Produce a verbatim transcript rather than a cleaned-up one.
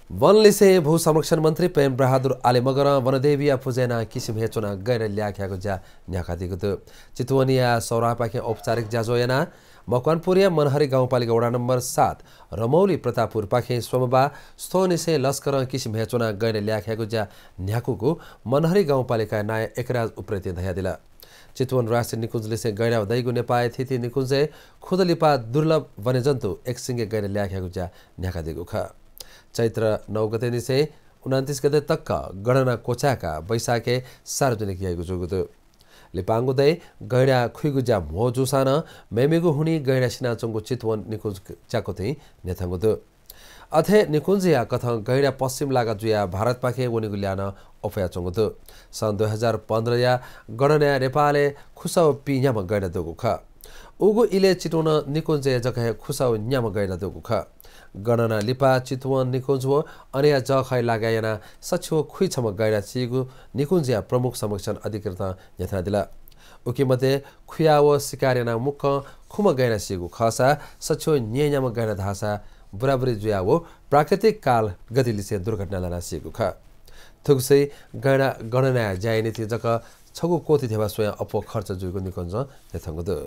वन लिसें भू संरक्षण मन्त्री प्रेम बहादुर आले मगरं वनदेवीया पुजा यानाः किसिम हे च्वनाः गैंडा ल्याखयागु ज्या न्ह्याकादीगु दु। चितवनया सौरापाखें औपचारिक ज्याझ्वः यानाः मकवानपुरया मनहरी गाउँपालिका वडा नम्बर सात रमौली प्रतापपुरपाखें स्वम्हबा स्थितिनिसें लस्करं किसिम हे च्वनाः गैंडा ल्याखयागु ज्या न्ह्याकूगु मनहरी गाउँपालिकाया नायः एकराज उप्रेतीं धयादिल। चितवन राष्ट्रिय निकुञ्जलिसें गैंडा दइगु नेपाःया थीथी निकुञ्जय् खुदँ लिपा दुर्लभ वन्यजन्तु एकसिंगे गैंडा ल्याखयागु ज्या न्ह्याकादीगु खः। चैत्र नौ गतेनिसें उनन्तिस गते तक गणना क्वचाय्काः वैशाखय् सार्वजनिक याइगु जूगु दु। लिपांगु दँय् गैंडा खुइगु ज्या म्हो जूसां नं मेमेगु हुनिं गैंडा सिनाच्वंगु चितवन निकुञ्ज च्याकुथिं न्ह्यथंगु दु। अथे निकुञ्जया कथं गैंडा पश्चिम लागा जुयाः भारतपाखें वनेगु ल्याः नं अप्वयाच्वंगु दु। सन् दुई हजार पन्ध्रया गणनाय् नेपालय् खुसः पीन्याम्ह गैंडा दुगु खः। उगु इलय् चितवन निकुञ्जय् जक हे खुसः न्याम्ह गैंडा दुगु खः। गणना लिपा चितवन निकुञ्ज व अनया जःखः लागाय् यानाः सछि व खुइछम्ह गैंडा सीगु निकुञ्जया प्रमुख संरक्षण अधिकृतं न्ह्यथनादिल। उकी मध्ये खुया व सिकार यानाः मुक्कं खुम्ह गैंडा सीगु खःसा सछि व न्येन्याम्ह गैंडा धाःसा बुराबुरी जुयाः व प्राकृतिक काल गतिलिसें दुर्घटना लानाः सीगु खः। थुगुसी गैंडा गणनाया ज्याया निंतिं जक छगू कोटी ध्यबा स्वयां अप्वः खर्च जूगु निकुञ्जं न्ह्यथंगु दु।